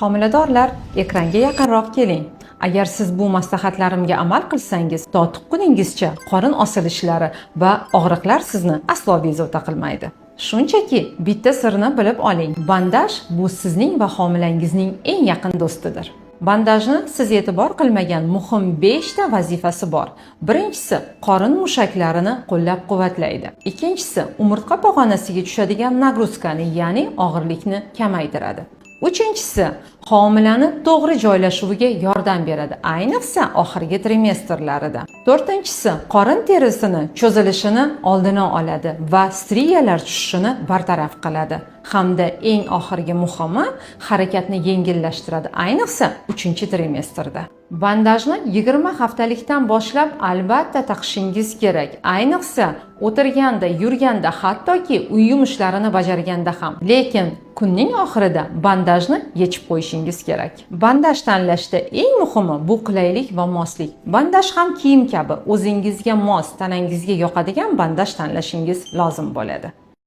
Homiladorlar, ekranga yaqinroq keling. Agar siz bu maslahatlarimga amal qilsangiz, to tuqquningizcha qorin osilishlari va og'riqlar sizni aslo bezovta qilmaydi. Shunchaki bitta sirni bilib oling: bandaj bu sizning va homilangizning eng yaqin do'stidir. Bandajni siz e'tibor qilmagan muhim 5 ta vazifasi bor. Birinchisi, qorin mushaklarini qo'llab-quvvatlaydi. Ikkinchisi, umurtqa pog'onasiga tushadigan нагрузка ni, ya'ni og'irlikni kamaytiradi. Uchinchisi, homilani to'g'ri joylashuviga yordam beradi, ayniqsa oxirgi trimestrlarida. To'rtinchisi, qorin terisini cho'zilishini oldini oladi va striyalar tushishini bartaraf qiladi. Hamda eng oxirgi muhimi, harakatni yengillashtiradi, ayniqsa uchinchi trimestrda. Bandajni 20 haftalikdan boshlab albatta taqishingiz kerak, ayniqsa o'tirganda, yurganda, hattoki uy yumushlarini bajarganda ham. Lekin kunning oxirida bandajni yechib qo'yishingiz kerak. Bandaj tanlashda eng muhimi bu qulaylik va moslik. Bandaj ham kiyim kabi, o'zingizga mos, tanangizga yoqadigan bandaj tanlashingiz lozim bo'ladi.